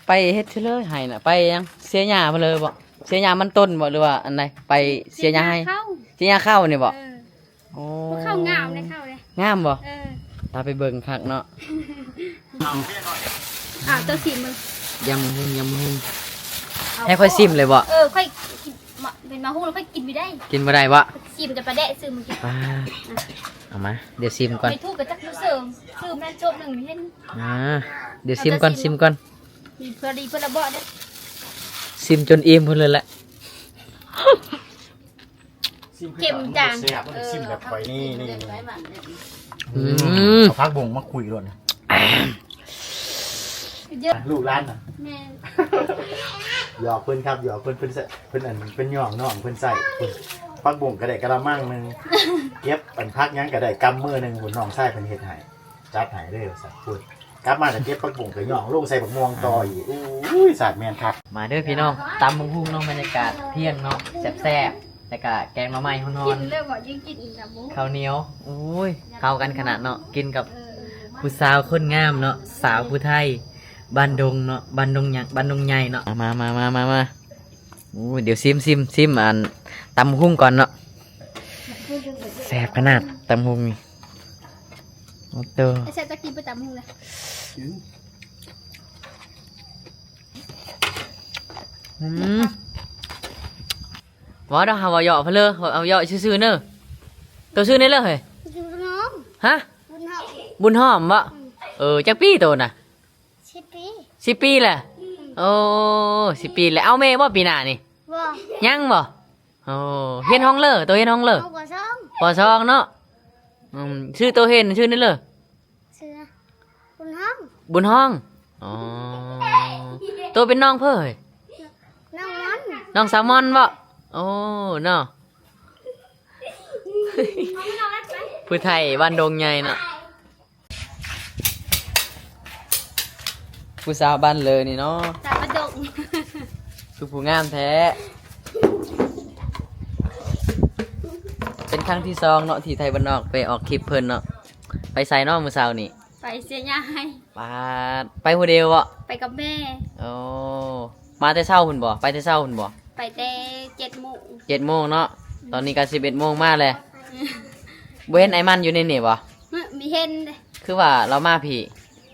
ໄປເຮັດເທື່ອເລີຍໄຮ່ນະ ໄປຫຍັງ ເສຍຫຍ້າພຸ້ນເລີຍບໍ? ເສຍຫຍ້າມັນຕົ້ນບໍ ຫຼືວ່າອັນໃດ? ໄປເສຍຫຍ້າໄຮ່ ເສຍຫຍ້າເຂົ້ານີ້ບໍ? ເອີ ໂອ້ ເຂົ້າງາມເດ້ ເຂົ້າເດ້ ງາມບໍ? ເອີ ຕາໄປເບິ່ງຄັກເນາະ. ອ້າວ ເຈົ້າຊິມເບິ່ງ ຍຳບັກຫຸ່ງ ຍຳບັກຫຸ່ງ ໃຫ້ຂ້ອຍຊິມເລີຍບໍ? ເອີ ຂ້ອຍກິນ ມະ ເປັນໝາກຫຸ່ງແລ້ວຂ້ອຍກິນບໍ່ໄດ້ ກິນບໍ່ໄດ້ບໍ? ຊິມແຕ່ປາແດກຊື່ມື້ກີ້ ປາດ ເອົາມາ ດຽວຊິມກ່ອນ ໄປທຸກກະຈັກຢູ່ເສີມ ຊື້ແມ່ນໂຈກໜຶ່ງເຫັນ ອ່າ ດຽວຊິມກ່ອນ ຊິມກ່ອນ ມີເພື່ອດີເພື່ອລະເບາະເດ້ ຊິມຈົນອີ່ມພຸ້ນເລີຍແຫຼະ. ເຄັມຈັງ ຊິມແບບຂ້ອຍນີ້ ນີ້ ອືມ ເອົາຜັກບົ້ງມາຄຸຍໂລດ ລູກຫຼານນະ ແມ່ນ ຫຍອກເພິ່ນຄັບ ຫຍອກເພິ່ນ ເພິ່ນໃສ່ ເພິ່ນອັນ ເພິ່ນຫຍອກນ້ອງເພິ່ນໃສ່ ເພິ່ນ ຜັກບົ້ງກະໄດ້ກະລະມັງໜຶ່ງ ເກັບອັນຜັກຫຍັງກະໄດ້ກຳມືໜຶ່ງ ພຸ້ນ ນ້ອງຊາຍເພິ່ນເຮັດໃຫ້ ຈັດໃຫ້ເດີວ່າຊັ້ນ ພຸ້ນ ກັບມາກະເກັບຜັກບົ້ງກະຫຍອກລົງໃສ່ບັກມ່ວງຕໍ່ອີກ ໂອ້ຍ ສາດແມ່ນຄັກ ມາເດີພີ່ນ້ອງ ຕຳບັກຫຸ່ງເນາະ ບັນຍາກາດທ່ຽງເນາະ ແຊບໆ ແລ້ວກະແກງໜໍ່ໄມ້ຮ້ອນໆ ກິນເລີຍບໍ່? ຍິ່ງກິນອີກນະ ເຂົ້າໜຽວ ໂອ້ຍ ເຂົ້າກັນຂະໜາດເນາະ ກິນກັບ ເອີ ຜູ້ສາວຄົນງາມເນາະ ສາວຜູ້ໄທ ບ້ານດົງເນາະ ບ້ານດົງຫຍັງ ບ້ານດົງໃຫຍ່ເນາະ ມາໆໆໆ ໂອ້ຍ ດຽວຊິມ ຊິມ ຊິມ ອັນ ຕຳບັກຫຸ່ງກ່ອນເນາະ ແຊບຂະໜາດ ຕຳບັກຫຸ່ງນີ້ ໂອ້ໂຕ ແຊບ ຈະກິນໄປຕຳບັກຫຸ່ງເລີຍ ອືມ ເວົ້າເດີ ເຮົາເວົ້າເຍາະເພິ່ນເລີຍ ເວົ້າເຍາະຊື່ໆເນີ ໂຕຊື່ແນວເລີຍ ບຸນຫອມ ຮະ ບຸນຫອມ ບຸນຫອມບໍ? ອືມ ເອີ ຈັກປີໂຕນະ? ສິບປີ ສິບປີແຫຼະ ອືມ ໂອ້ ສິບປີແລ້ວ ເອົາແມ່ບໍ່ປີໜ້ານີ້? ບໍ່ ຍັງບໍ່? ໂອ້ ຮຽນຫ້ອງເລີ ໂຕຮຽນຫ້ອງເລີ? ປ.ສອງ ປ.ສອງເນາະ ອືມ ຊື່ໂຕຮຽນ ຊື່ແນວເລີ? ຊື່ ບຸນຮອງ ບຸນຮອງ ອໍ ໂຕເປັນນ້ອງເພີ້? ນ້ອງມອນ ນ້ອງສາວມອນບໍ? ໂອ້ ເນາະ ຜູ້ໄທບ້ານດົງໃຫຍ່ເນາະ ຜູ້ສາວບ້ານເລີນີ້ເນາະ ສາວບ້ານດົງ ຄືຜູ້ງາມແທ້ ເປັນຄັ້ງທີສອງເນາະ ທີ່ໄທບ້ານນອກໄປອອກຄລິບເພິ່ນເນາະ ໄປໃສເນາະມື້ເຊົ້ານີ້? ໄປເສຍຫຍ້າໄຮ່ ປາດ ໄປຜູ້ດຽວບໍ? ໄປກັບແມ່ ໂອ້ ມາແຕ່ເຊົ້າພຸ້ນບໍ? ໄປແຕ່ເຊົ້າພຸ້ນບໍ? ໄປແຕ່ເຈັດໂມງ ເຈັດໂມງເນາະ ອືມ ຕອນນີ້ກະສິບເອັດໂມງມາແລ້ວ ບໍ່ເຫັນອ້າຍມັນຢູ່ໃນນີ້ບໍ? ບໍ່ເຫັນເດ້ ຄືວ່າລາວມາພີ້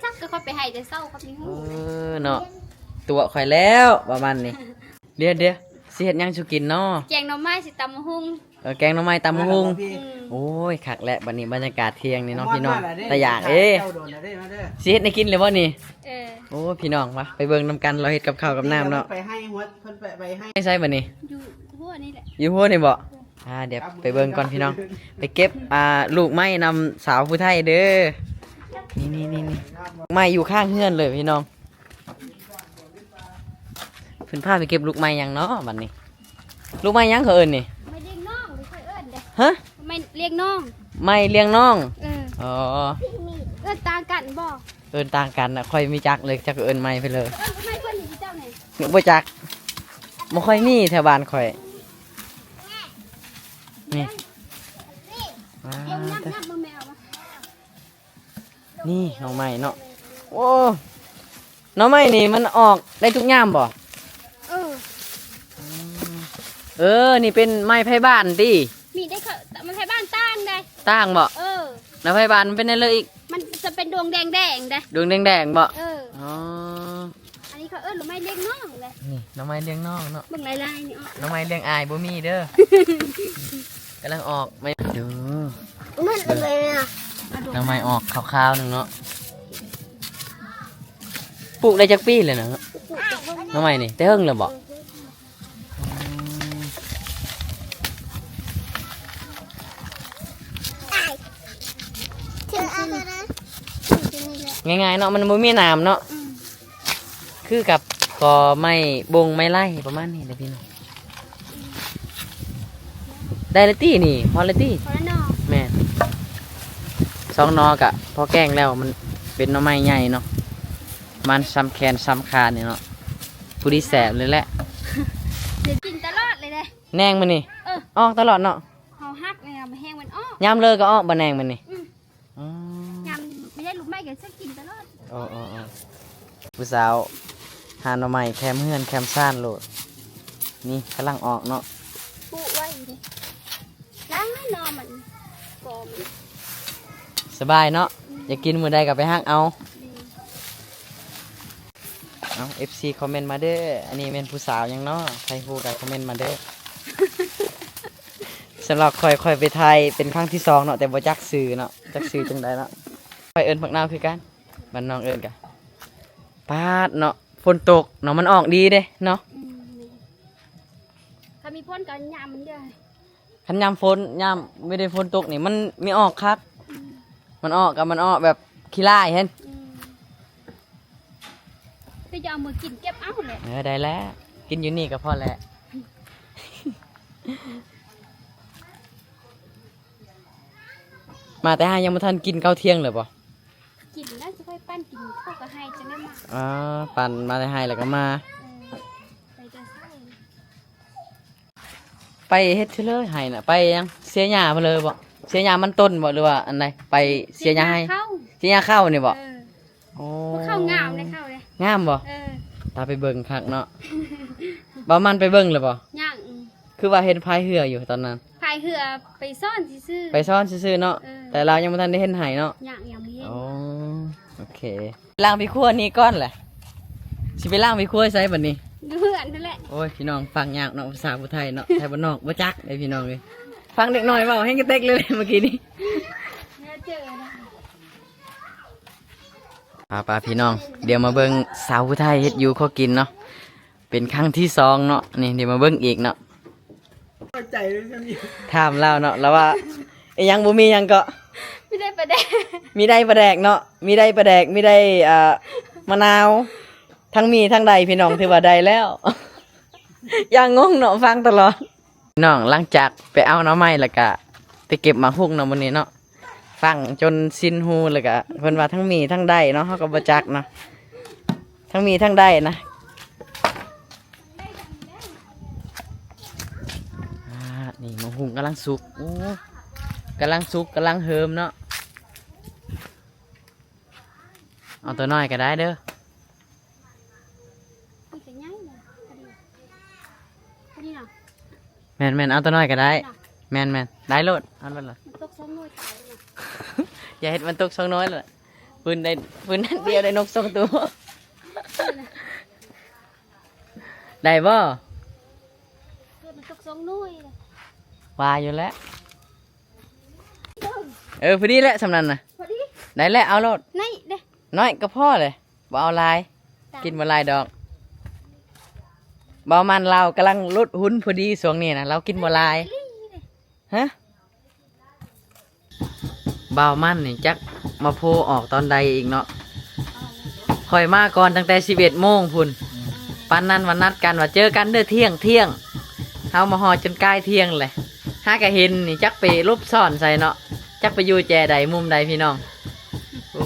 ຈັກ ກະຂ້ອຍໄປໄຮ່ແຕ່ເຊົ້າ ຂ້ອຍບໍ່ຮູ້ ເອີ ເນາະ ຕົວະຂ້ອຍແລ້ວປະມານນີ້ ດຽວໆ ຊິເຮັດຫຍັງສູ່ກິນເນາະ? ແກງໜໍ່ໄມ້ ຊິຕຳບັກຫຸ່ງ ເອີ ແກງໜໍ່ໄມ້ຕຳບັກຫຸ່ງ ອືມ ໂອ້ຍ ຄັກແຫຼະ ບັດນີ້ບັນຍາກາດທ່ຽງນີ້ເນາະ ພີ່ນ້ອງ ຕາຢາກເດ້ ຊິເຮັດໃຫ້ກິນເລີຍບໍ່ນີ້? ເອີ ໂອ້ ພີ່ນ້ອງ ມາໄປເບິ່ງນຳກັນ ລາວເຮັດກັບເຂົ້າກັບນ້ຳເນາະ ໄປໃຫ້ຫົວ ເພິ່ນໄປ ໄປໃຫ້ ໄປໃສບັດນີ້? ຢູ່ຫົວນີ້ແຫຼະ ຢູ່ຫົວນີ້ບໍ? ອ່າ ດຽວໄປເບິ່ງກ່ອນພີ່ນ້ອງ ໄປເກັບ ອ່າ ລູກໄມ້ນຳສາວຜູ້ໄທເດີ ນີ້ໆໆ ໄມ້ຢູ່ຂ້າງເຮືອນເລີຍພີ່ນ້ອງ ເພິ່ນພາໄປເກັບລູກໄມ້ຫຍັງເນາະບັດນີ້? ລູກໄມ້ຫຍັງເຂົາເອີ້ນນີ້? ໄມ້ລຽງນ້ອງ ຂ້ອຍເອີ້ນເດ້ ຮະ? ໄມ້ລຽງນ້ອງ ໄມ້ລຽງນ້ອງ ເອີ ອໍ ເອີ້ນຕ່າງກັນບໍ? ເອີ້ນຕ່າງກັນນະ ຂ້ອຍມີຈັກເລີຍ ຈັກເອີ້ນໄມ້ເພິ່ນເລີຍ ເອີ້ນໄມ້ເພິ່ນນີ້ເຈົ້ານີ້ ບໍ່ຈັກ ບໍ່ຄ່ອຍມີແຖວບ້ານຂ້ອຍ ນີ້ ອ່າ ເບິ່ງ ນັບ ນັບເບິ່ງແມ່ເອົາມາ ນີ້ໜໍ່ໄມ້ເນາະ ໂອ້ ໜໍ່ໄມ້ນີ້ມັນອອກໄດ້ທຸກຍາມບໍ? ເອີ ເອີ ນີ້ເປັນໄມ້ໄພບ້ານຕິ? ມີໄດ້ ເຂົາ ໄມ້ໄພບ້ານຕ່າງໄດ໋ ຕ່າງບໍ? ເອີ ແລ້ວໄພບ້ານມັນເປັນແນວເລີອີກ? ມັນຈະເປັນດວງແດງໆໄດ໋ ດວງແດງໆບໍ? ເອີ ອໍ ອັນນີ້ເຂົາເອີ້ນໜໍ່ໄມ້ລຽງນ້ອງເດ້ ນີ້ໜໍ່ໄມ້ລຽງນ້ອງເນາະ ເບິ່ງລາຍໆນີ້ອອກ ໜໍ່ໄມ້ລຽງອ້າຍບໍ່ມີເດີ ກຳລັງອອກໃໝ່ເດີ ມັນເປັນໄງນະ ໜໍ່ໄມ້ອອກຂາວໆໜຶ່ງເນາະ ປູກໄດ້ຈັກປີແລ້ວນະ ໜໍ່ໄມ້ນີ້ ແຕ່ເຫິງແລ້ວບໍ? ອືມ ງ່າຍໆເນາະ ມັນບໍ່ມີໜາມເນາະ ອືມ ຄືກັບກໍໄມ້ບົງໄມ້ໄລ່ປະມານນີ້ແຫຼະພີ່ນ້ອງ ໄດ້ແລ້ວຕິນີ້ ພໍແລ້ວຕິ ພໍແລ້ວເນາະ ແມ່ນ ສອງໜໍ່ກະພໍແກງແລ້ວ ມັນເປັນໜໍ່ໄມ້ໃຫຍ່ເນາະ ປະມານຊ່ຳແຂນຊ່ຳຂານີ້ເນາະ ພໍດີແຊບເລີຍແຫຼະ ໄດ້ກິນຕະຫຼອດເລີຍເດ້ ແນງມັນນີ້ ເອີ ອອກຕະຫຼອດເນາະ ເຮົາຫັກແລ້ວ ແຮງມັນອອກ ຍາມເລີກະອອກບໍ່ແນງມັນນີ້? ອືມ ອໍ ຍາມມີໄດ້ລູກໄມ້ກໍຊື້ກິນຕະຫຼອດ ເອີໆໆ ຜູ້ສາວ ຫາໜໍ່ໄມ້ແຄມເຮືອນແຄມຊານໂລດ. ນີ້ກຳລັງອອກເນາະ ປູກໄວ້ຢູ່ເດ້. ລ້າງໜໍ່ມັນກອມ ສະບາຍເນາະ. ອືມ ຢາກກິນມື້ໃດກໍໄປຫັກເອົາ. ອືມ ເອົາ ເອັຟຊີ ຄອມເມັນມາເດີ້. ອັນນີ້ແມ່ນຜູ້ສາວຫຍັງເນາະ? ໃຜຮູ້ກໍຄອມເມັນມາເດີ້. ສຳລັບຂ້ອຍ ຂ້ອຍໄປຖ່າຍເປັນຄັ້ງທີສອງເນາະ ແຕ່ບໍ່ຈັກຊື່ເນາະ ຈັກຊື່ຈັ່ງໃດເນາະ. ຂ້ອຍເອີ້ນໝາກນາວຄືກັນ ບ້ານນ້ອງເອີ້ນກະ ປາດເນາະ. ຝົນຕົກເນາະ ມັນອອກດີເດ້ເນາະ. ອືມ ຄັນມີຝົນກໍຍາມມັນເດີ້. ຄັນຍາມຝົນ ຍາມບໍ່ໄດ້ຝົນຕົກນີ້ ມັນມີອອກຄັກ. ອືມ ມັນອອກກໍມັນອອກແບບຂີ້ລ້າຍຫັ້ນ. ອືມ ຄືຈະເອົາມືກິນເກັບເອົາແຫຼະ. ເອີ ໄດ້ແລ້ວ ກິນຢູ່ນີ້ກໍພໍແລ້ວ. ມາແຕ່ໄຮ່ຍັງບໍ່ທັນກິນເຂົ້າທ່ຽງເລີຍບໍ່? ກິນແລ້ວ ຊິຄ່ອຍປັ້ນກິນເຂົ້າກັບໄຮ່ຈັ່ງໄດ້ມາ. ອໍ ປັ້ນມາແຕ່ໄຮ່ແລ້ວກໍມາ. ເອີ ໄປແຕ່ເຊົ້າ ໄປເຮັດເທື່ອເລີຍໄຮ່ນະ. ໄປຫຍັງ? ເສຍຫຍ້າເພິ່ນເລີຍບໍ່? ເສຍຫຍ້າມັນຕົ້ນບໍ່ ຫຼືວ່າອັນໃດ? ໄປເສຍຫຍ້າໄຮ່ ເສຍຫຍ້າເຂົ້າ ເສຍຫຍ້າເຂົ້ານີ້ບໍ່? ເອີ ໂອ້ ເຂົ້າງາມເດ້ ເຂົ້າເດ້. ງາມບໍ່? ເອີ ຕາໄປເບິ່ງຄັກເນາະ. ບ່າວມັນໄປເບິ່ງແລ້ວບໍ່? ຍັງ. ອືມ ຄືວ່າເຫັນພາຍເຮືອຢູ່ຕອນນັ້ນ? ພາຍເຮືອໄປຊ້ອນຊື່ໆ ໄປຊ້ອນຊື່ໆເນາະ. ເອີ ແຕ່ລາວຍັງບໍ່ທັນໄດ້ເຫັນໄຮ່ເນາະ. ຍັງ ຍັງບໍ່ເຫັນ. ໂອ້ ໂອເຄ ລ້າງໄປຄົວນີ້ກ່ອນແຫຼະ. ຊິໄປລ້າງໄປຄົວໃສບັດນີ້? ຢູ່ເຮືອນຫັ້ນແຫຼະ. ໂອ້ຍ ພີ່ນ້ອງ ຟັງຍາກເນາະ ພາສາຜູ້ໄທເນາະ ໄທບ້ານນອກບໍ່ຈັກເດ້ພີ່ນ້ອງເອີຍ. ຟັງເດັກນ້ອຍເວົ້າແຮງກະເຕັກເລີຍເມື່ອກີ້ນີ້. ປາໆ ພີ່ນ້ອງ ດຽວມາເບິ່ງສາວຜູ້ໄທເຮັດຢູ່ຂໍກິນເນາະ. ເປັນຄັ້ງທີສອງເນາະ ນີ້ ດຽວມາເບິ່ງອີກເນາະ. ເຂົ້າໃຈເລີຍ ຖາມລາວເນາະ ລາວວ່າ ອີຫຍັງ ບໍ່ມີຫຍັງເກາະ? ມີໄດ້ປາແດກ ມີໄດ້ປາແດກເນາະ ມີໄດ້ປາແດກ ມີໄດ້ ອ່າ ມະນາວ ທັງໝີ່ທັງໄດ້ ພີ່ນ້ອງ ຖືວ່າໄດ້ແລ້ວ. ຢ່າງງົງເນາະ ຟັງຕະຫຼອດ. ພີ່ນ້ອງ ຫຼັງຈາກໄປເອົາໜໍ່ໄມ້ ແລ້ວກະໄປເກັບໝາກຮຸ່ງເນາະມື້ນີ້ເນາະ. ຟັງຈົນຊິນຫູ ແລ້ວກະເພິ່ນວ່າທັງໝີ່ທັງໄດ້ເນາະ ເຮົາກໍບໍ່ຈັກເນາະ ທັງໝີ່ທັງໄດ້ນະ. ອ່າ ນີ້ໝາກຮຸ່ງກຳລັງສຸກ. ໂອ້ ກຳລັງສຸກ ກຳລັງເຫີມເນາະ. ເອົາຕົວນ້ອຍກໍໄດ້ເດີ້. ນີ້ກໍໃຫຍ່ເລີຍ ພໍດີ ພໍດີເນາະ. ແມ່ນໆ ເອົາຕົວນ້ອຍກໍໄດ້ເນາະ. ແມ່ນໆ ໄດ້ໂລດ ເອົາໂລດ. ມັນຕົກສອງໜ່ວຍຕາຍເນາະ. ຢ່າເຮັດມັນຕົກສອງໜ່ວຍໂລດ. ຟືນໄດ້ ຟືນນັດດຽວໄດ້ນົກສອງຕົວ. ໄດ້ບໍ່? ເກີດມັນຕົກສອງໜ່ວຍເລີຍ. ວ່າຢູ່ແລ້ວ. ເອີ ພໍດີແຫຼະ ສ່ຳນັ້ນນະ ພໍດີ ໄດ້ແລ້ວ ເອົາໂລດ. ນ້ອຍເດ້ ນ້ອຍກໍພໍເລີຍ ບໍ່ເອົາຫຼາຍ ກິນບໍ່ຫຼາຍດອກ. ບ່າວມັນລາວກຳລັງຫຼຸດຫຸ່ນພໍດີຊ່ວງນີ້ນະ ລາວກິນບໍ່ຫຼາຍ. ຮະ? ບ່າວມັນນີ້ຈັກມາໂພອອກຕອນໃດອີກເນາະ. ຂ້ອຍມາກ່ອນຕັ້ງແຕ່ສິບເອັດໂມງພຸ້ນ. ອືມ ປານນັ້ນວ່ານັດກັນວ່າເຈີກັນເດີ້ທ່ຽງ ທ່ຽງ. ເຮົາມາຮອດຈົນກາຍທ່ຽງແຫຼະ. ຫາກະເຫັນນີ້ ຈັກໄປຫຼົບຊ້ອນໃສເນາະ ຈັກໄປຢູ່ແຈໃດມຸມໃດພີ່ນ້ອງ. ໂອ້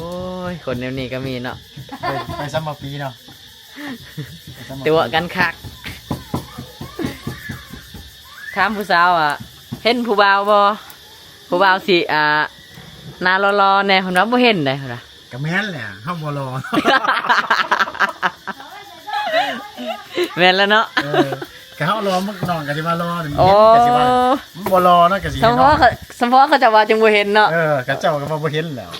ຍ ຄົນແນວນີ້ກໍມີເນາະ. ໄປ ໄປຊ້ຳມາປີເນາະ. ຕົວະກັນຄັກ. ຖາມຜູ້ສາວວ່າ ເຫັນຜູ້ບ່າວບໍ່? ຜູ້ບ່າວຊິ ອ່າ ໜ້າຫຼໍ່ໆແດ່ ເພິ່ນວ່າບໍ່ເຫັນໃດ ເພິ່ນວ່າ. ກໍແມ່ນແຫຼະ ເຮົາບໍ່ຫຼໍ່. ແມ່ນແລ້ວເນາະ. ເອີ ກໍເຮົາຫຼໍ່ ນ້ອງກໍຊິວ່າຫຼໍ່. ໂອ້ ກໍຊິວ່າມັນບໍ່ຫຼໍ່ເນາະ ກໍຊິເຫັນເນາະ. ສຳເພາະ ສຳເພາະເຂົາເຈົ້າວ່າຈຶ່ງບໍ່ເຫັນເນາະ. ເອີ ເຂົາເຈົ້າກໍວ່າບໍ່ເຫັນແລ້ວ.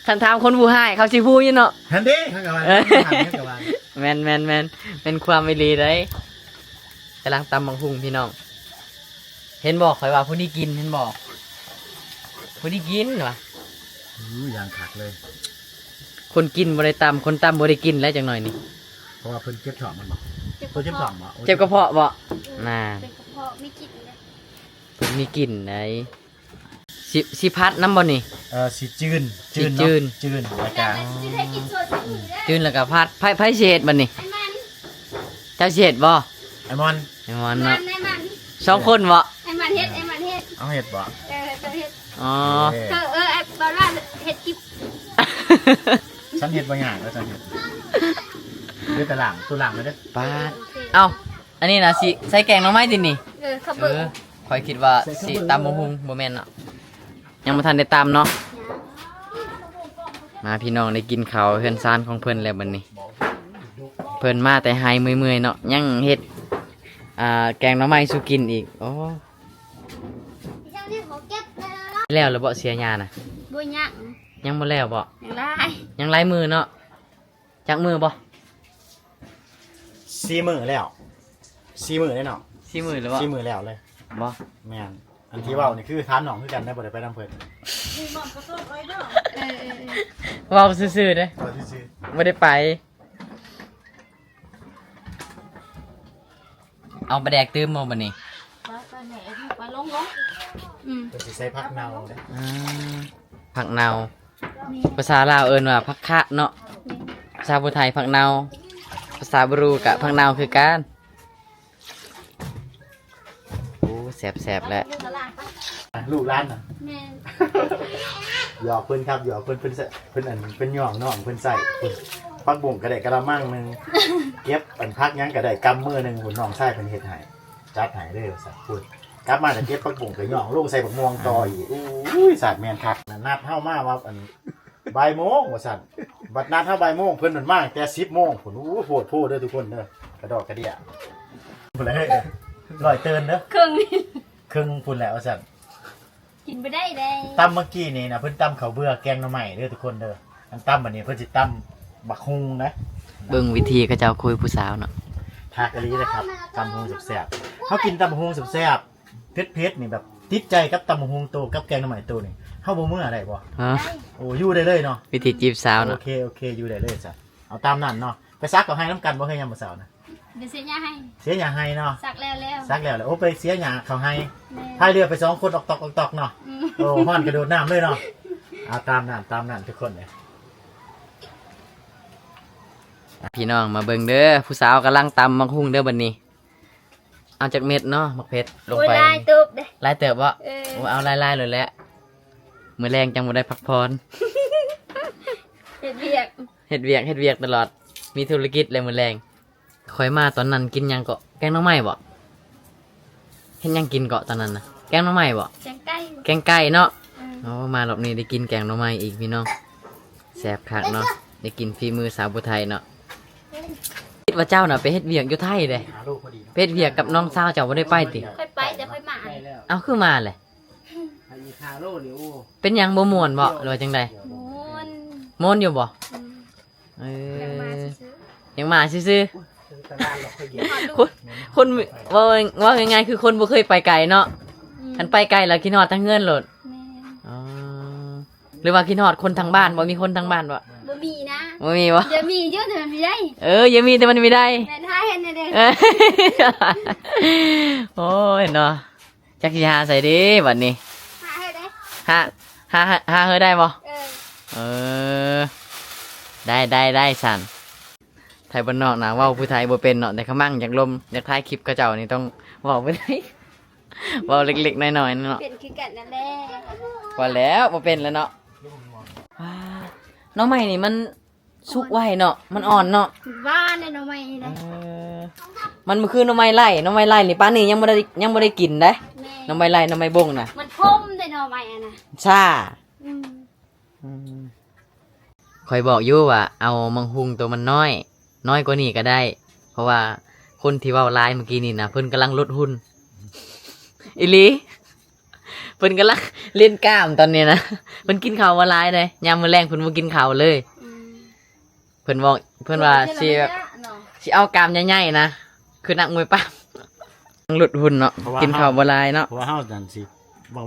ຄັນຖາມຄົນຜູ້ຮ້າຍ ເຂົາຊິຮູ້ຢູ່ເນາະ. ຫັ້ນເດ້ ເຂົາກໍວ່າ ເອີ ເຂົາກໍວ່າ. ແມ່ນໆໆ ແມ່ນຄວາມອີ່ຫຼີເດ້. ກຳລັງຕຳບັກຫຸ່ງພີ່ນ້ອງ. ເຫັນບໍ່ ຂ້ອຍວ່າຜູ້ນີ້ກິນ ເຫັນບໍ່ ຜູ້ນີ້ກິນວ່າ. ໂອ້ ຢ່າງຄັກເລີຍ. ຄົນກິນບໍ່ໄດ້ຕຳ ຄົນຕຳບໍ່ໄດ້ກິນແລ້ວຈັກໜ້ອຍນີ້. ເພາະວ່າເພິ່ນເຈັບທ້ອງແມ່ນບໍ່? ເຈັບ ເພິ່ນເຈັບທ້ອງບໍ່? ເຈັບກະເພາະບໍ່? ອືມ ນາ ເປັນກະເພາະມີກິ່ນເດ້. ເພິ່ນມີກິ່ນໃດ. ຊິ ຊິຜັດນຳບໍ່ນີ້? ເອີ ຊິຈືນ ຈືນເນາະ ຈືນ ແລ້ວກະ ຈືນແລ້ວກະຜັດ. ໃຜ ໃຜຊິເຮັດບັດນີ້? ເຈົ້າຊິເຮັດບໍ່? ໄອ້ມອນ ໄອ້ມອນເນາະ. ສອງຄົນບໍ່? ໄອ້ມັນເຮັດ ໄອ້ມັນເຮັດ. ເອົາເຮັດບໍ່? ເອີ ເຈົ້າເຮັດ. ອໍ ເອີ ເອີ ເອີ ບອກວ່າເຮັດກິບ. ສັນເຮັດບໍ່ຍາກ ວ່າສັນເຮັດ. ເຮັດແຕ່ລ້າງ ໂຕລ້າງເລີຍເດີ້. ປາດ ເອົ້າ ອັນນີ້ນະ ຊິໃສ່ແກງໜໍ່ໄມ້ຕິນີ້. ເອີ ເຂົ້າເບິ່ງ. ເອີ ຂ້ອຍຄິດວ່າຊິຕຳບັກຫຸ່ງ ບໍ່ແມ່ນເນາະ. ຍັງບໍ່ທັນໄດ້ຕຳເນາະ. ມາ ພີ່ນ້ອງ ໄດ້ກິນເຂົ້າເຮືອນຊານຂອງເພິ່ນແລ້ວບັດນີ້. ເພິ່ນມາແຕ່ໄຮ່ເມື່ອຍໆເນາະ ຍັງເຮັດ ອ່າ ແກງໜໍ່ໄມ້ສູ່ກິນອີກ. ໂອ້ ແລ້ວລະບໍ່ ເສຍຫຍ້ານະ? ບໍ່ ຍັງ ຍັງບໍ່ແລ້ວບໍ່? ຍັງຫຼາຍ ຍັງຫຼາຍມື້ເນາະ. ຈັກມື້ບໍ່? ສີ່ມື້ແລ້ວ ສີ່ມື້ເດ້ເນາະ. ສີ່ມື້ແລ້ວບໍ່? ສີ່ມື້ແລ້ວເລີຍບໍ່? ແມ່ນ. ອັນທີ່ເວົ້ານີ້ຄືຖາມນ້ອງຄືກັນໄດ໋ ບໍ່ໄດ້ໄປນຳເພິ່ນ. ເວົ້າຊື່ໆເດ້ ເວົ້າຊື່ໆ ບໍ່ໄດ້ໄປ. ເອົາປາແດກຕື່ມບໍ່ບັດນີ້? ປາ ປາແດກ ປາລົງ ລົງ. ອືມ ເພິ່ນຊິໃສ່ຜັກເນົ່າເດ້. ອືມ ຜັກເນົ່າ. ນີ້ ພາສາລາວເອີ້ນວ່າຜັກຄາດເນາະ. ນີ້ ພາສາຜູ້ໄທຜັກເນົ່າ ພາສາບຣູກະຜັກເນົ່າຄືກັນ. ໂອ້ ແຊບໆແຫຼະ ລູກຫຼານນະ. ແມ່ນ ຫຍອກເພິ່ນຄັບ ຫຍອກເພິ່ນ ເພິ່ນໃສ່ ເພິ່ນອັນ ເພິ່ນຫຍອກນ້ອງເພິ່ນໃສ່. ຜັກບົ້ງກະໄດ້ກະລະມັງໜຶ່ງ ເກັບອັນຜັກຫຍັງກະໄດ້ກຳມືໜຶ່ງພຸ້ນ. ນ້ອງຊາຍເພິ່ນເຮັດໃຫ້ ຈັດໃຫ້ເລີຍວ່າຊັ້ນ. ພຸ້ນ ກັບມາກະເກັບຜັກບົ້ງກະຫຍອກລົງໃສ່ບັກມ່ວງຕໍ່ອີກ. ໂອ້ຍ ສາດແມ່ນຄັກ. ນັດເຮົາມາວ່າອັນ ບ່າຍໂມງວ່າຊັ້ນ ບັດນັດເຮົາບ່າຍໂມງ ເພິ່ນນັ້ນມາຕັ້ງແຕ່ສິບໂມງພຸ້ນ. ໂອ້ ໂພດໂພເດີທຸກຄົນເດີ ກະດອກກະເດຍ. ພຸ້ນແຫຼະ ເຮີ້ຍ ຮ້ອຍເຕີນເດີ ເຄິ່ງ ເຄິ່ງພຸ້ນແຫຼະວ່າຊັ້ນ. ກິນບໍ່ໄດ້ເດ້. ຕຳເມື່ອກີ້ນີ້ນະ ເພິ່ນຕຳເຂົ້າເບືອແກງໜໍ່ໄມ້ເດີທຸກຄົນເດີ. ອັນຕຳບັດນີ້ເພິ່ນຊິຕຳບັກຫຸ່ງນະ. ເບິ່ງວິທີເຂົາເຈົ້າຄຸຍຜູ້ສາວເນາະ. ຄັກອີ່ຫຼີເດ້ຄັບ ຕຳບັກຫຸ່ງແຊບໆ. ເຮົາກິນຕຳບັກຫຸ່ງແຊບໆ ເຜັດໆນີ້ ແບບຕິດໃຈກັບຕຳບັກຫຸ່ງໂຕ ກັບແກງໜໍ່ໄມ້ໂຕນີ້ ເຮົາບໍ່ເມືອໄດ້ບໍ່? ຮະ? ໂອ້ ຢູ່ໄດ້ເລີຍເນາະ ວິທີຈີບສາວເນາະ. ໂອເຄ ໂອເຄ ຢູ່ໄດ້ເລີຍຊະ. ເອົາຕາມນັ້ນເນາະ. ໄປສັກເອົາໄຮ່ນຳກັນບໍ່ ເຮີຍ ຍາມມື້ເຊົ້ານະ? ໄປເສຍຫຍ້າໄຮ່. ເສຍຫຍ້າໄຮ່ເນາະ. ສັກແລ້ວແລ້ວ ສັກແລ້ວແລ້ວ. ໂອ້ ໄປເສຍຫຍ້າເຂົ້າໄຮ່. ແມ່ນ ພາຍເຮືອໄປສອງຄົນ ອອກຕອກ ອອກຕອກເນາະ. ອືມ ໂອ້ ຮ້ອນກະໂດດນ້ຳເລີຍເນາະ. ເອົາຕາມນັ້ນ ຕາມນັ້ນທຸກຄົນເລີຍ. ພີ່ນ້ອງມາເບິ່ງເດີ ຜູ້ສາວກຳລັງຕຳບັກຫຸ່ງເດີບັດນີ້. ເອົາຈັກເມັດເນາະ ໝາກເຜັດລົງໄປ? ໂອ້ຍ ຫຼາຍເຕີບເດ້. ຫຼາຍເຕີບບໍ່? ເອີ ໂອ້ ເອົາຫຼາຍໆໂລດແຫຼະ ມື້ແລງຈັ່ງບໍ່ໄດ້ພັກຜ່ອນ. ເຮັດວຽກ ເຮັດວຽກ ເຮັດວຽກຕະຫຼອດ ມີທຸລະກິດແຫຼະມື້ແລງ. ຂ້ອຍມາຕອນນັ້ນກິນຫຍັງເກາະ? ແກງໜໍ່ໄມ້ບໍ່? ເຮັດຫຍັງກິນເກາະຕອນນັ້ນນະ? ແກງໜໍ່ໄມ້ບໍ່? ແກງໄກ່ ແກງໄກ່ເນາະ. ອືມ ໂອ້ ມາລອບນີ້ໄດ້ກິນແກງໜໍ່ໄມ້ອີກພີ່ນ້ອງ. ແຊບຄັກເນາະ ໄດ້ກິນຝີມືສາວຜູ້ໄທເນາະ. ຄິດວ່າເຈົ້ານະໄປເຮັດວຽກຢູ່ໄທເດ້ ໄປເຮັດວຽກກັບນ້ອງສາວເຈົ້າ ບໍ່ໄດ້ໄປຕິ? ຂ້ອຍໄປ ແຕ່ຂ້ອຍມາ. ເອົ້າ ຄືມາແຫຼະ? ເປັນຫຍັງ ບໍ່ມ່ວນບໍ່ ຫຼືວ່າຈັ່ງໃດ? ມ່ວນ ມ່ວນຢູ່ບໍ່? ອືມ ເອີ ຢາກມາຊື່ໆ ຢາກມາຊື່ໆ. ຄົນ ຄົນ ເວົ້າ ເວົ້າງ່າຍໆ ຄືຄົນບໍ່ເຄີຍໄປໄກເນາະ. ອືມ ຄັນໄປໄກແລ້ວຄິດຮອດທາງເຮືອນໂລດ. ແມ່ນ ອໍ ຫຼືວ່າຄິດຮອດຄົນທາງບ້ານບໍ່? ມີຄົນທາງບ້ານບໍ່? ບໍ່ມີນະ. ບໍ່ມີບໍ່? ຢາກມີຢູ່ ແຕ່ມັນບໍ່ໄດ້. ເອີ ຢາກມີແຕ່ມັນບໍ່ໄດ້. ແມ່ນ ຫາເຮັດແນວໃດ? ໂອ້ຍເນາະ ຈັກຊິຫາໃສເດບັດນີ້. ຫາເຮັດໄດ້ ຫາ ຫາ ຫາເຮັດໄດ້ບໍ່? ເອີ ເອີ ໄດ້ ໄດ້ ໄດ້ຊັ້ນ. ໄທບ້ານນອກນະ ເວົ້າຜູ້ໄທບໍ່ເປັນເນາະ ແຕ່ຂະມັງຢາກລົມ ຢາກຖ່າຍຄລິບເຂົາເຈົ້ານີ້ຕ້ອງເວົ້າຜູ້ໄທ ເວົ້າເລັກໆນ້ອຍໆເນາະ. ເປັນຄືກັນນັ້ນແຫຼະ. ວ່າແລ້ວ ບໍ່ເປັນແລ້ວເນາະ. ວ້າ ໜໍ່ໄມ້ນີ້ມັນສຸກໄວເນາະ ມັນອ່ອນເນາະ. ຫວານເດ້ໜໍ່ໄມ້ນີ້ນະ. ເອີ ມັນບໍ່ຄືໜໍ່ໄມ້ໄລ່ ໜໍ່ໄມ້ໄລ່ນີ້ປານນີ້ຍັງບໍ່ໄດ້ ຍັງບໍ່ໄດ້ກິນເດ້. ແມ່ນ ໜໍ່ໄມ້ໄລ່ ໜໍ່ໄມ້ບົງນະ ມັນຂົມເດ້ໜໍ່ໄມ້ຫັ້ນນະ ຊ້າ. ອືມ ອືມ ຂ້ອຍບອກຢູ່ວ່າເອົາໝາກຫຸ່ງໂຕມັນນ້ອຍ ນ້ອຍກວ່ານີ້ກະໄດ້ ເພາະວ່າຄົນທີ່ເວົ້າຫຼາຍມື້ກີ້ນີ້ນະ ເພິ່ນກຳລັງລົດຫຸ່ນ. ອີ່ຫຼີ ເພິ່ນກຳລັງຫຼິ້ນກ້າມຕອນນີ້ນະ ເພິ່ນກິນເຂົ້າບໍ່ຫຼາຍເດ້ ຍາມມື້ແລງເພິ່ນບໍ່ກິນເຂົ້າເລີຍ. ອືມ ເພິ່ນເວົ້າ ເພິ່ນວ່າຊິແບບ ຊິເອົາກ້າມໃຫຍ່ໆນະ ຄືນັກມວຍປາບ. ລົດຫຸ່ນເນາະ ກິນເຂົ້າບໍ່ຫຼາຍເນາະ. ເພາະວ່າເຮົານັ້ນຊິ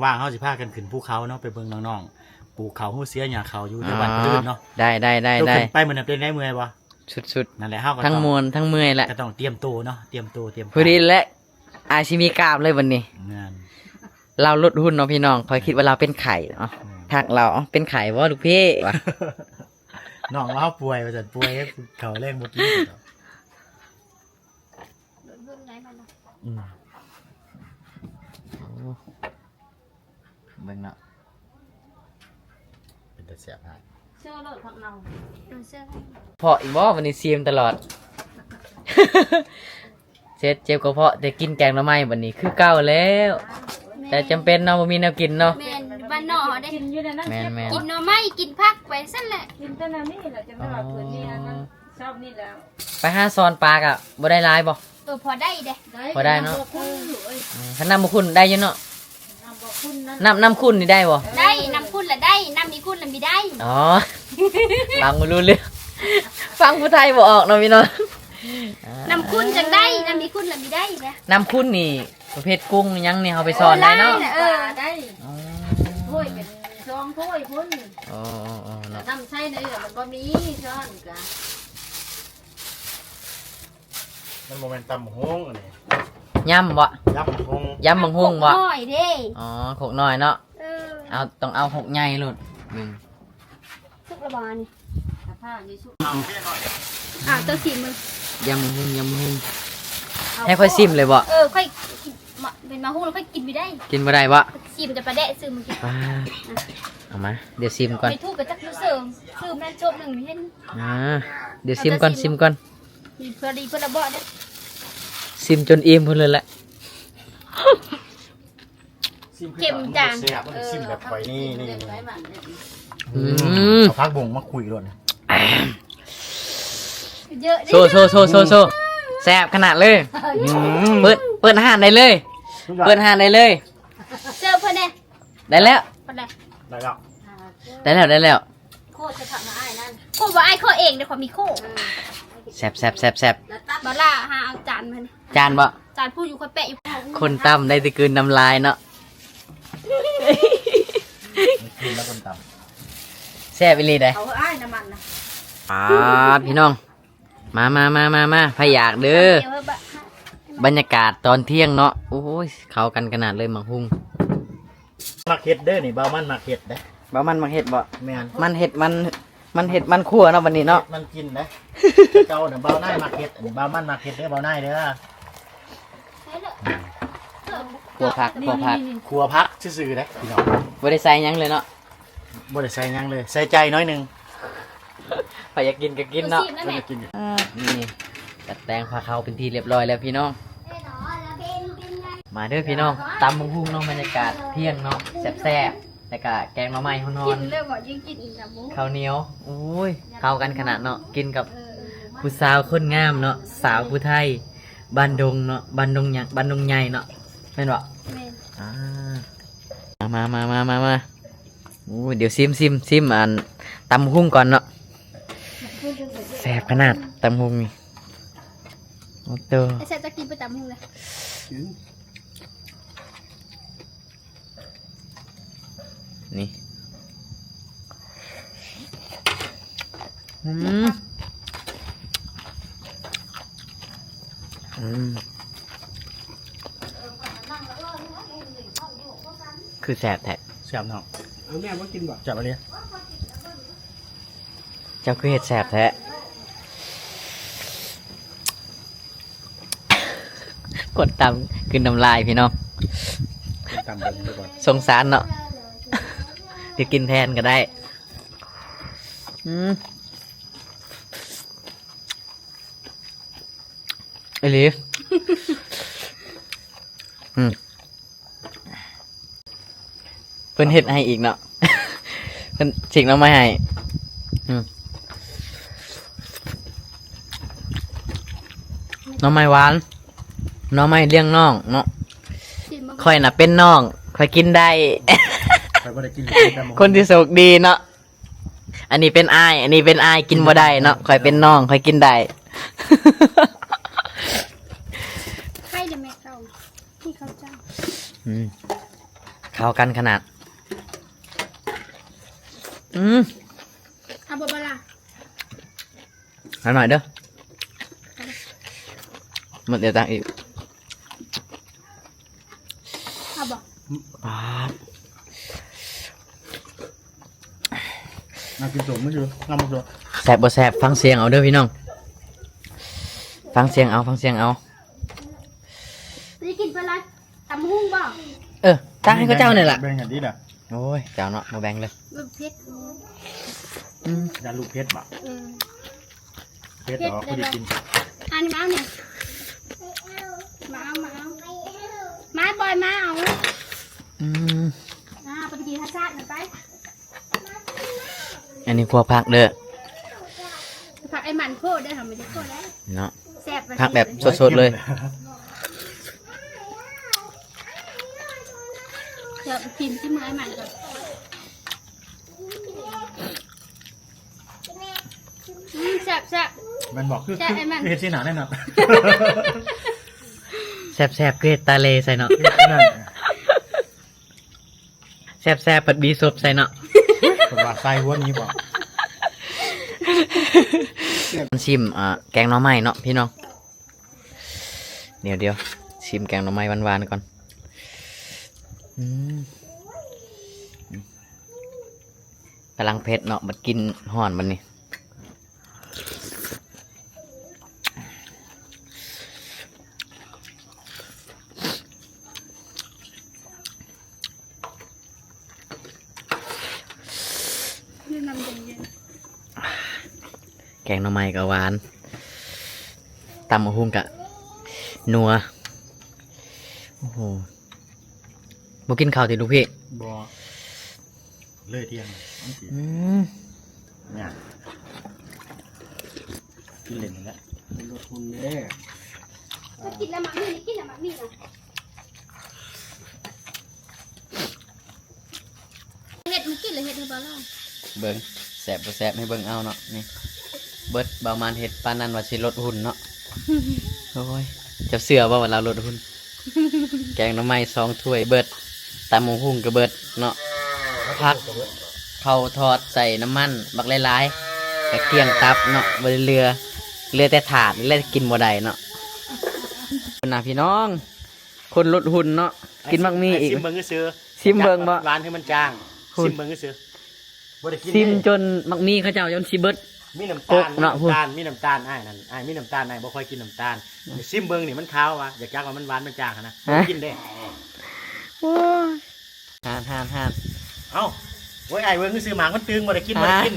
ວ່າງໆເຮົາຊິພາກັນຂຶ້ນພູເຂົາເນາະ ໄປເບິ່ງນ້ອງໆ ປູກເຂົ້າຮູ້ເສຍຫຍ້າເຂົ້າຢູ່ແຖວບ້ານອື່ນເນາະ. ໄດ້ໆໆໆ ໄປມື້ນັ້ນເປັນໄດ ເມື່ອຍບໍ່? ສຸດໆ ນັ້ນແຫຼະ ເຮົາກະທັງມ່ວນທັງເມື່ອຍແຫຼະ ກະຕ້ອງຕຽມໂຕເນາະ ຕຽມໂຕ ຕຽມ ພໍດີແຫຼະ ອາຍຊິມີກ້າມເລີຍບັດນີ້. ແມ່ນ ລາວລົດຫຸ່ນເນາະພີ່ນ້ອງ ຂ້ອຍຄິດວ່າລາວເປັນໄຂ້ເນາະ. ແມ່ນ ທັກລາວ ເອົ້າ ເປັນໄຂ້ບໍ່ລູກພີ່? ວ່າ ນ້ອງວ່າເຮົາປ່ວຍວ່າຊັ້ນ ປ່ວຍ ເຂົ້າແລງບໍ່ກິນ. ອືມ ໂອ້ ເບິ່ງເນາະ ເປັນຕາແຊບຫາຍ. ເຊື່ອໂລດ ຜັກເນົ່າ ເຊື່ອ. ເພາະອີກບໍ່ ບັດນີ້ຊີມຕະຫຼອດ. ເສັດເຈັບກະເພາະ ແຕ່ກິນແກງໜໍ່ໄມ້ບັດນີ້ຄືເກົ່າແລ້ວ. ແມ່ນ ແຕ່ຈຳເປັນເນາະ ບໍ່ມີແນວກິນເນາະ. ແມ່ນ ບ້ານນອກເຮົາເດ້ ກິນຢູ່ໃນນັ້ນ. ແມ່ນໆ ກິນໜໍ່ໄມ້ ກິນຜັກໄປຊັ້ນແຫຼະ ກິນແຕ່ແນວນີ້ແຫຼະ ຈັ່ງໄດ້ວ່າເພິ່ນມີອັນນັ້ນ. ອໍ ຊອບນີ້ແລ້ວ ໄປຫາຊ້ອນປາກະບໍ່ໄດ້ຫຼາຍບໍ່? ເອີ ພໍໄດ້ເດ້ ພໍໄດ້ເນາະ. ເອີ ອືມ ຄັນນ້ຳບໍ່ຂຸ້ນໄດ້ຢູ່ເນາະ. ນ້ຳບໍ່ຂຸ້ນນັ້ນ ນ້ຳ ນ້ຳຂຸ້ນນີ້ໄດ້ບໍ່? ໄດ້ ນ້ຳຂຸ້ນລະໄດ້ ນ້ຳມີຂຸ້ນລະມີໄດ້. ອໍ ຟັງບໍ່ຮູ້ເລື່ອງ ຟັງຜູ້ໄທບໍ່ອອກເນາະພີ່ນ້ອງ. ນ້ຳຂຸ້ນຈັ່ງໄດ້ ນ້ຳມີຂຸ້ນລະມີໄດ້ເດ້. ນ້ຳຂຸ້ນນີ້ປະເພດກຸ້ງຫຍັງນີ້ເຮົາໄປຊ້ອນໄດ້ເນາະ. ເອີ ໄດ້ ອໍ ໂອ້ຍ ເປັນຊ່ອງໂພຍພຸ້ນ. ອໍໆໆ ເນາະ ນ້ຳໃຊ້ໃນມັນບໍ່ມີຊ້ອນກະ ມັນບໍ່ແມ່ນຕຳບັກຫຸ່ງອັນນີ້ ຍຳບໍ່? ຍຳບັກຫຸ່ງ ຍຳບັກຫຸ່ງບໍ່? ຄົກນ້ອຍເດ້. ອໍ ຄົກນ້ອຍເນາະ. ເອີ ເອົາ ຕ້ອງເອົາຄົກໃຫຍ່ໂລດ. ອືມ ສຸກລະບໍ່ອັນນີ້? ສະພາບນີ້ສຸກ. ອ້າວ ເຈົ້າຊີມເບິ່ງ. ຍຳບັກຫຸ່ງ ຍຳບັກຫຸ່ງ. ໃຫ້ຂ້ອຍຊີມເລີຍບໍ່? ເອີ ຂ້ອຍກິນ ມາ ເປັນໝາກຫຸ່ງແລ້ວຂ້ອຍກິນບໍ່ໄດ້. ຊີມບໍ່ໄດ້ບໍ່? ຊີມແຕ່ປາແດະຊື່ມື້ກີ້. ປາດ ເອົາມາ ດຽວຊີມກ່ອນ. ໄປທຸກກະຈັກຢູ່ເສີງ ຊື່ແມ່ນໂຈບໜຶ່ງເຫັນ. ອ່າ ດຽວຊີມກ່ອນ ຊີມກ່ອນ. ມີເພື່ອດີເພື່ອລະເບາະເດ້. ຊີມຈົນອີ່ມພຸ້ນເລີຍແຫຼະ. ເຄັມຈັ່ງ ແຊບ ເອີ ຊີມແບບຂ້ອຍນີ້ ນີ້ ນີ້. ອືມ ເອົາຜັກບົ້ງມາຄຸຍໂລດ. ເຍອະເດ້ ໂຊ ໂຊ ໂຊ ໂຊ ໂຊ ແຊບຂະໜາດເລີຍ. ອືມ ເປີດ ເປີດຮ້ານໄດ້ເລີຍ ເປີດຮ້ານໄດ້ເລີຍ. ເສີບເພິ່ນແດ່. ໄດ້ແລ້ວ ໄດ້ແລ້ວ ໄດ້ແລ້ວ ໄດ້ແລ້ວ. ໂຄດຈະເຂົ້າມາອ້າຍນັ້ນ ໂຄດບໍ່ ອ້າຍໂຄດເອງເດ້ ຂໍມີໂຄດ. ແຊບໆໆໆ. ບໍ່ລະຫາເອົາຈານມານີ້. ຈານບໍ່? ຈານຜູ້ຢູ່ ຂ້ອຍແປະຢູ່. ຄົນຕຳໄດ້ແຕ່ກືນນ້ຳລາຍເນາະ. ແຊບອີ່ຫຼີເດ້. ເອົາເຮີ້ຍ ອ້າຍ ນ້ຳມັນນະ. ປາດ ພີ່ນ້ອງ ມາໆໆໆ ໃຜຢາກເດີ. ບັນຍາກາດຕອນທ່ຽງເນາະ. ໂອ້ຍ ເຂົ້າກັນຂະໜາດເລີຍ ໝາກຫຸ່ງ. ມັກເຮັດເດີນີ້ ບ່າວມັນມັກເຮັດເດ້. ບ່າວມັນມັກເຮັດບໍ່? ແມ່ນ ມັນເຮັດ ມັນ ມັນເຮັດມັນຄົວເນາະ ບັດນີ້ເນາະ. ມັນກິນເດ້. ເຈົ້ານະ ບ່າວນາຍມັກເຮັດ ອັນນີ້ບ່າວມັນມັກເຮັດເດີ ບ່າວນາຍເດີ. ຂົ້ວຜັກ ຂົ້ວຜັກ ຂົ້ວຜັກຊື່ໆເດ້ພີ່ນ້ອງ ບໍ່ໄດ້ໃສ່ຫຍັງເລີຍເນາະ. ບໍ່ໄດ້ໃສ່ຫຍັງເລີຍ ໃສ່ໃຈໜ້ອຍໜຶ່ງ. ໃຜຢາກກິນກະກິນເນາະ ໃຜຢາກກິນ. ອ່າ ນີ້ຈັດແຕ່ງພາເຂົ້າເປັນທີ່ລຽບຮ້ອຍແລ້ວພີ່ນ້ອງ. ມາເດີພີ່ນ້ອງ ຕຳບັກຫຸ່ງເນາະ ບັນຍາກາດທ່ຽງເນາະ ແຊບໆ ແລ້ວກະແກງໜໍ່ໄມ້ຮ້ອນໆ ກິນແລ້ວກໍຍິ່ງກິນອີກນະ. ເຂົ້າໜຽວ ໂອ້ຍ ເຂົ້າກັນຂະໜາດເນາະ ກິນກັບ ເອີ ຜູ້ສາວຄົນງາມເນາະ ສາວຜູ້ໄທ ບ້ານດົງເນາະ ບ້ານດົງຫຍັງ ບ້ານດົງໃຫຍ່ເນາະ ແມ່ນບໍ່? ແມ່ນ. ອ່າ ມາໆໆໆໆ. ໂອ້ຍ ດຽວຊີມ ຊີມ ຊີມອັນຕຳຫຸ່ງກ່ອນເນາະ. ແຊບຂະໜາດຕຳຫຸ່ງນີ້. ໂອ້ໂຕ ໄອ້ແຊບ ຈັກກິນໄປຕຳຫຸ່ງເລີຍ. ນີ້ ອືມ ອືມ ຄືແຊບແທ້. ແຊບເນາະ. ເອົາແມ່ບໍ່ກິນບໍ່? ແຊບອີ່ຫຼີ. ເຈົ້າຄືເຮັດແຊບແທ້. ກົດຕຳຄືນ້ຳລາຍພີ່ນ້ອງ. ກົດຕຳເບິ່ງໄປກ່ອນ. ສົງສານເນາະ. ຊິກິນແທນກໍໄດ້. ອືມ ອີ່ຫຼີ. ອືມ ເພິ່ນເຮັດໃຫ້ອີກເນາະ. ເພິ່ນສີກໜໍ່ໄມ້ໃຫ້. ອືມ ໜໍ່ໄມ້ຫວານ ໜໍ່ໄມ້ລ້ຽງນ້ອງເນາະ. ຂ້ອຍນະເປັນນ້ອງ ຂ້ອຍກິນໄດ້. ຂ້ອຍບໍ່ໄດ້ກິນ ຄົນທີ່ໂຊກດີເນາະ. ອັນນີ້ເປັນອ້າຍ ອັນນີ້ເປັນອ້າຍ ກິນບໍ່ໄດ້ເນາະ. ຂ້ອຍເປັນນ້ອງ ຂ້ອຍກິນໄດ້. ໃຫ້ແດ່ແມ່ເຂົາ ທີ່ເຂົາເຈົ້າ. ອືມ ເຂົ້າກັນຂະໜາດ. ອືມ ເອົາບໍ່ ບໍ່ລະ? ໃຫ້ໜ້ອຍເດີ. ມັນດຽວຕັກອີກ. ເອົາບໍ່? ປາດ ມາກິນສົມມາຢູ່ ນຳມາຢູ່. ແຊບບໍ່ແຊບ ຟັງສຽງເອົາເດີພີ່ນ້ອງ ຟັງສຽງເອົາ ຟັງສຽງເອົາ. ໄດ້ກິນເພິ່ນລະ ຕຳຫຸ່ງບໍ່? ເອີ ຕັກໃຫ້ເຂົາເຈົ້ານີ້ລະ ແບ່ງກັນດີລະ. ໂອ້ຍ ເຈົ້າເນາະ ບໍ່ແບ່ງເລີຍ. ເຜັດ. ອືມ ຢ້ານລູກເຜັດບໍ່? ເອີ ເຜັດດອກ ເຜັດ ພໍດີກິນ. ອັນນີ້ມາເອົານີ້ ມາເອົາ ມາເອົາ ມາບອຍ ມາເອົາ. ອືມ ອ່າ ໄປກິນທາຊາດນະໄປ. ອັນນີ້ຂົ້ວຜັກເດີ ຜັກໄອ້ມັນ ໂຄດເດີ ເຮົາບໍ່ໄດ້ໂຄດແລ້ວເນາະ ແຊບ ຜັກແບບສົດໆເລີຍ ເດີ ກິນທີ່ເມື່ອຍມັນກ່ອນ ອືມ ແຊບໆ ແມ່ນບໍ່? ຄື ແຊບ ຄື ແມ່ນ ຄືເຮັດຊີ້ໜ້າແນ່ນອນ ແຊບໆ ຄືເຮັດຕາເລໃສ່ເນາະ ຄືເຮັດນັ້ນ ແຊບໆ ພັດບີສົບໃສ່ເນາະ ເພິ່ນວ່າໃສ່ຫົວໜີບໍ່? ຊິມ ອ່າ ແກງໜໍ່ໄມ້ເນາະພີ່ນ້ອງ ດຽວໆ ຊິມແກງໜໍ່ໄມ້ຫວານໆກ່ອນ ອືມ ກຳລັງເຜັດເນາະ ບັດກິນຮ້ອນບັດນີ້ ແກງໜໍ່ໄມ້ກໍຫວານ ຕຳບັກຫຸ່ງກໍນົວ ໂອ້ໂຫ ບໍ່ກິນເຂົ້າຕິລູກພີ່? ບໍ່ ເລີຍທ່ຽງ ອືມ ຍາກ ກິນເຫຼັ້ນນີ້ແຫຼະ ລົດຫຸ່ນເດ້ ກິນແລ້ວມັກມີ ກິນແລ້ວມັກມີນະ ເຮັດມັນກິນແລ້ວເຮັດໃຫ້ບໍ່ລອງ ເບິ່ງແຊບບໍ່ແຊບໃຫ້ເບິ່ງເອົາເນາະ ນີ້ ເບິດ ເບົາມານເຮັດປານນັ້ນວ່າຊິລົດຫຸ່ນເນາະ ໂອ້ຍ ເຈົ້າເຊື່ອບໍ່ວ່າລາວລົດຫຸ່ນ? ແກງໜໍ່ໄມ້ສອງຖ້ວຍເບິດ ຕຳບັກຫຸ່ງກໍເບິດເນາະ ຜັກເຂົ້າທອດໃສ່ນ້ຳມັນບັກຫຼາຍໆ ກະກ້ຽງຕັບເນາະ ບໍ່ໄດ້ເຫຼືອ ເຫຼືອແຕ່ຖາດແຫຼະ ກິນບໍ່ໄດ້ເນາະ ພຸ້ນນະພີ່ນ້ອງ ຄົນລົດຫຸ່ນເນາະ ກິນໝາກມີອີກ ຊິມເບິ່ງຊື່ໆ ຊິມເບິ່ງບໍ່ ຫວານຄືມັນຈາງ ພຸ້ນ ຊິມເບິ່ງຊື່ໆ ບໍ່ໄດ້ກິນ ຊິມຈົນໝາກມີເຂົາເຈົ້າຈົນຊິເບິດ ມີນ້ຳຕານ ກົກເນາະ ມີນ້ຳຕານ ມີນ້ຳຕານ ອ້າຍນັ້ນ ອ້າຍມີນ້ຳຕານ ອ້າຍບໍ່ຄ່ອຍກິນນ້ຳຕານ ຊິມເບິ່ງນີ້ມັນຄາວຫວາ ຢາກຈັກວ່າມັນຫວານມັນຈາງຫັ້ນນະ ເອີ ບໍ່ກິນເດ້ ໂອ້ຍ ຫານໆໆ ເອົ້າ ໂອ້ຍ ອ້າຍເບິ່ງຊື່ໝາກມັນຕຶງ ບໍ່ໄດ້ກິນ ບໍ່ໄດ້ກິນ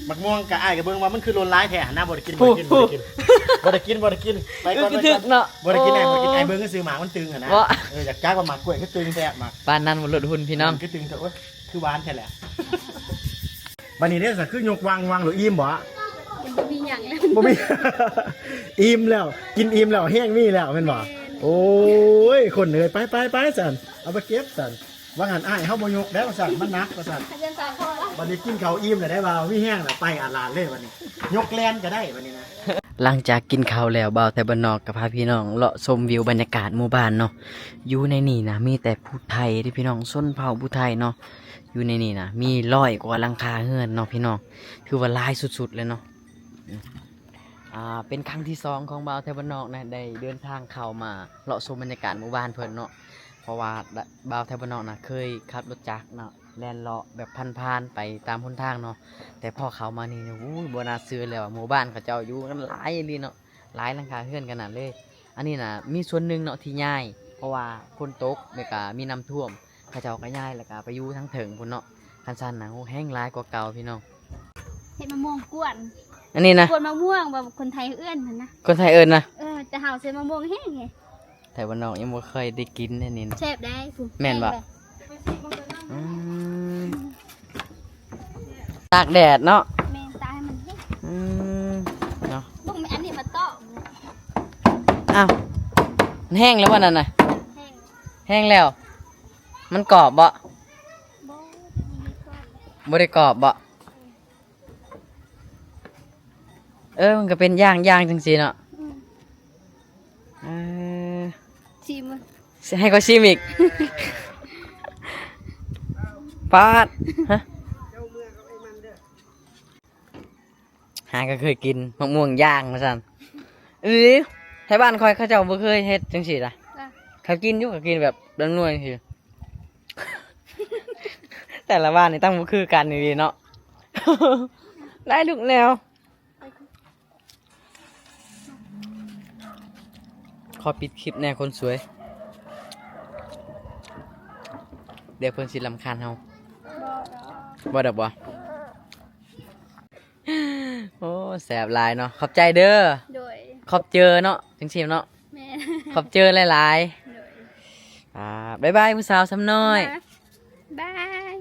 ໝາກມ່ວງກະອ້າຍກະເບິ່ງວ່າມັນຄືລົ້ນຫຼາຍແທ້ຫັ້ນນະ ບໍ່ໄດ້ກິນ ບໍ່ໄດ້ກິນ ບໍ່ໄດ້ກິນ ບໍ່ໄດ້ກິນ ໄປກ່ອນ ຄືຖືກເນາະ ບໍ່ໄດ້ກິນ ອ້າຍບໍ່ໄດ້ກິນ ໂອ້ ອ້າຍເບິ່ງຊື່ໝາກມັນຕຶງຫັ້ນນະ ເອີ ຢາກຈັກວ່າໝາກກ້ວຍຄືຕຶງແທ້ ໝາກ ປານນັ້ນບໍ່ລົດຫຸ່ນພີ່ນ້ອງ ຄືຕຶງແທ້ ໂອ້ຍ ຄືຫວານແທ້ແຫຼະ ບັດນີ້ເດ້ ຄືຍົກວັງໆ ຫຼືອີ່ມບໍ່? ບໍ່ມີຫຍັງແລ້ວ ບໍ່ມີ ອີ່ມແລ້ວ ກິນອີ່ມແລ້ວ ແຮງມີແລ້ວແມ່ນບໍ່? ແມ່ນ ໂອ້ຍ ຄົນເອີຍ ໄປໆໆ ຊັ້ນ ເອົາໄປເກັບຊັ້ນ ວ່າຫັ້ນ ອ້າຍເຮົາບໍ່ຍົກແລ້ວວ່າຊັ້ນ ມັນໜັກວ່າຊັ້ນ ບັດນີ້ກິນເຂົ້າອີ່ມແລ້ວໄດ້ວ່າມີແຮງແລ້ວ ໄປອາດຫຼາດເລີຍບັດນີ້ ຍົກແລ່ນກໍໄດ້ບັດນີ້ນະ. ຫຼັງຈາກກິນເຂົ້າແລ້ວ ບ່າວໄທບ້ານນອກກໍພາພີ່ນ້ອງເລາະຊົມວິວບັນຍາກາດໝູ່ບ້ານເນາະ ຢູ່ໃນນີ້ນະ ມີແຕ່ຜູ້ໄທເດ້ພີ່ນ້ອງ ຊົນເຜົ່າຜູ້ໄທເນາະ ຢູ່ໃນນີ້ນະ ມີຮ້ອຍກວ່າຫຼັງຄາເຮືອນເນາະພີ່ນ້ອງ ຖືວ່າຫຼາຍສຸດໆເລີຍເນາະ. ອ່າ ເປັນຄັ້ງທີສອງຂອງບ່າວໄທບ້ານນອກນະ ໄດ້ເດີນທາງເຂົ້າມາເລາະຊົມບັນຍາກາດໝູ່ບ້ານເພິ່ນເນາະ ເພາະວ່າ ດ- ບ່າວໄທບ້ານນອກນະ ເຄີຍຂັບລົດຈັກເນາະ ແລ່ນເລາະແບບຜ່ານໆໄປຕາມຫົນທາງເນາະ ແຕ່ພໍເຂົ້າມານີ້ ໂອ້ຍ ບໍ່ໜ້າເຊື່ອເລີຍວ່າໝູ່ບ້ານເຂົາເຈົ້າຢູ່ກັນຫຼາຍອີ່ຫຼີເນາະ ຫຼາຍຫຼັງຄາເຮືອນຂະໜາດເລີຍ. ອັນນີ້ນະ ມີສ່ວນໜຶ່ງເນາະທີ່ຍ້າຍ ເພາະວ່າຝົນຕົກ ແລ້ວກະມີນ້ຳຖ້ວມ ເຂົາເຈົ້າກໍຍ້າຍ ແລ້ວກະໄປຢູ່ທາງເທິງພຸ້ນເນາະ. ຄັນຊັ້ນນະ ໂອ້ ແຮງຫຼາຍກວ່າເກົ່າພີ່ນ້ອງ. ເຮັດມະມ່ວງກວນ ອັນນີ້ນະ ກວນມະມ່ວງ ແບບຄົນໄທເອີ້ນຫັ້ນນະ ຄົນໄທເອີ້ນນະ ເອີ ແຕ່ເຮົາໃສ່ມະມ່ວງແຫ້ງໄງ. ແຖວບ້ານນອກຍັງບໍ່ເຄີຍໄດ້ກິນເດ້ນີ້ນະ ແຊບໄດ໋ ແມ່ນບໍ່? ອືມ ຕາກແດດເນາະ ແມ່ນ ຕາກໃຫ້ມັນແຫ້ງ ອືມ ເນາະ ເບິ່ງແມ່ ອັນນີ້ມາຕອກ ອ້າວ ມັນແຫ້ງແລ້ວບໍ່ນັ້ນນະ? ແຫ້ງ ແຫ້ງແລ້ວ ມັນກອບບໍ່? ບໍ່ ບໍ່ໄດ້ກອບ ບໍ່ໄດ້ກອບບໍ່? ເອີ ມັນກໍເປັນຢ່າງໆ ຈັ່ງຊີ້ເນາະ ອືມ ເອີ ຊີມເບິ່ງ ໃຫ້ຂ້ອຍຊີມອີກ ປາດ ຮະ ຫາກໍເຄີຍກິນໝາກມ່ວງຢ່າງວ່າຊັ້ນ ອີ່ຫຼີ ໄທບ້ານຂ້ອຍເຂົາເຈົ້າບໍ່ເຄີຍເຮັດຈັ່ງຊີ້ນະ ເຂົາກິນຢູ່ ເຂົາກິນແບບລຳນວຍຈັ່ງຊີ້. ແຕ່ລະບ້ານນີ້ຕັ້ງບໍ່ຄືກັນອີ່ຫຼີເນາະ ໄດ້ທຸກແນວ. ຂໍປິດຄລິບແດ່ຄົນສວຍ ດຽວເພິ່ນຊິລຳຄານເຮົາ ບໍ່ດອກ ບໍ່ດອກບໍ່? ໂອ້ ແຊບຫຼາຍເນາະ ຂອບໃຈເດີ ໂດຍ ຂອບເຈີເນາະ ຈັ່ງຊີ້ເນາະ ແມ່ນ ຂອບເຈີຫຼາຍໆ ໂດຍ ອ່າ ບາຍບາຍ ຜູ້ສາວສ່ຳນ້ອຍ ບາຍບາຍ.